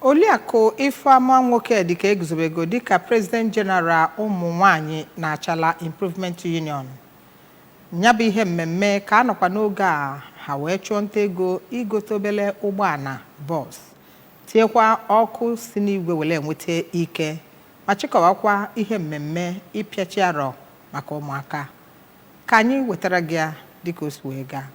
Oliakụ Ifeọma Nwokedi ka eguzobego dịka President General ụmụ nwanyị na Achala Improvement Union. Ya bụ ihe mmemme ka a nọkwa n'oge a ha wee chụọ nta ego igote obele ụgbọala bọs, tinyekwa ọkụ si n'igwe were enweta ike, ma chịkọwakwa ihe mmemme ịpịachi arọ maka ụmụaka. Ka anyị wetara gị ya dịka o si wee gaa.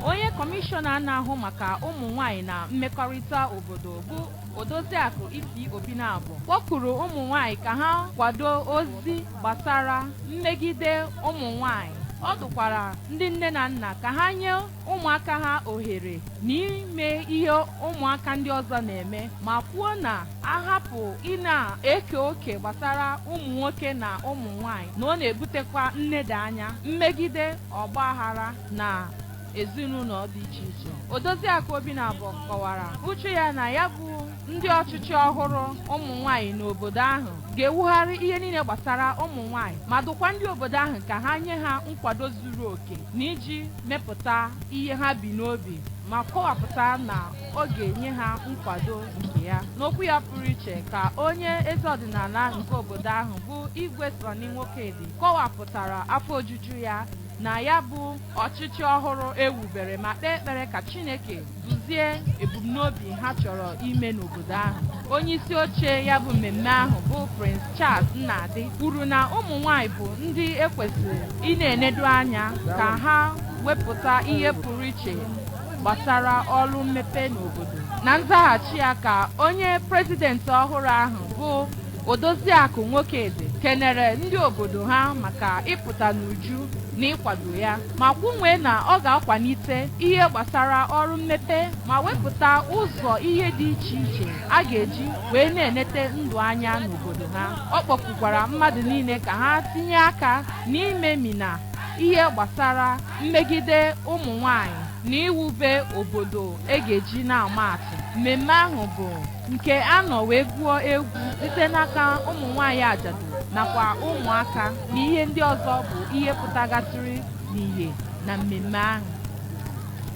Onye kọmishọna na-ahụ maka ụmụ nwanyị na mmekọrịta obodo bụ Odoziakụ Ify Obinabo kpọkuru ụmụ nwanyị ka ha kwado ozi gbasara mmegide ụmụ nwanyị. Ọ dụkwara ndị nne na nna ka ha nye ụmụaka ha ohere n'ime ihe ụmụaka ndị ọzọ na-eme, ma kwuo na a hapụ ị na-eke oke gbasara ụmụ nwoke na ụmụ nwanyị na ọ na-ebutekwa nneda anya, mmegide, ọgbaghara na ezinụlọ dị iche iche. Odoziakụ Obinabo kọwara uchu ya na ya bụ ndị ọchịchị ọhụrụ ụmụ nwanyị n'obodo ahụ ga-ewugharị ihe niile gbasara ụmụ nwanyị, ma dụkwa ndị obodo ahụ ka ha nye ha nkwado zuru oke n'iji mepụta ihe ha bi n'obi, ma kọwapụta na ọ ga-enye ha nkwado nke ya. N'okwu ya pụrụ iche ka onye eze ọdịnala nke obodo ahụ bụ Igwe Sọnị Nwokedi kọwapụtara afọ ojuju ya na ya bụ ọchịchị ọhụrụ ewubere, ma kpee ekpere ka Chineke duzie ebumnobi ha chọrọ ime n'obodo ahụ. Onye isi oche ya bụ mmemme ahụ bụ Prince Charles Nnadi kwuru na ụmụ nwanyị bụ ndị ekwesịrị ị na-enedo anya ka ha wepụta ihe pụrụ iche gbasara ọrụ mmepe n'obodo. Na nzaghachi ya ka onye prezidenti ọhụrụ ahụ bụ Odoziakụ Nwokedi kenere ndị obodo ha maka ịpụta n'uju na ịkwado ya, ma kwunwee na ọ ga-akwalite ihe gbasara ọrụ mmepe ma wepụta ụzọ ihe dị iche iche a ga-eji wee na-enete ndụ anya n'obodo ha. Ọ kpọkukwara mmadụ niile ka ha tinye aka n'imemina ihe gbasara mmegide ụmụ nwanyị na iwube obodo e ga-eji na-ama atụ. Mmemme ahụ bụ nke a nọ wee gụọ egwu site n'aka ụmụ nwanyị ajadu nakwa ụmụaka na ihe ndị ọzọ bụ ihe pụtagasịrị n'ihe na mmemme ahụ.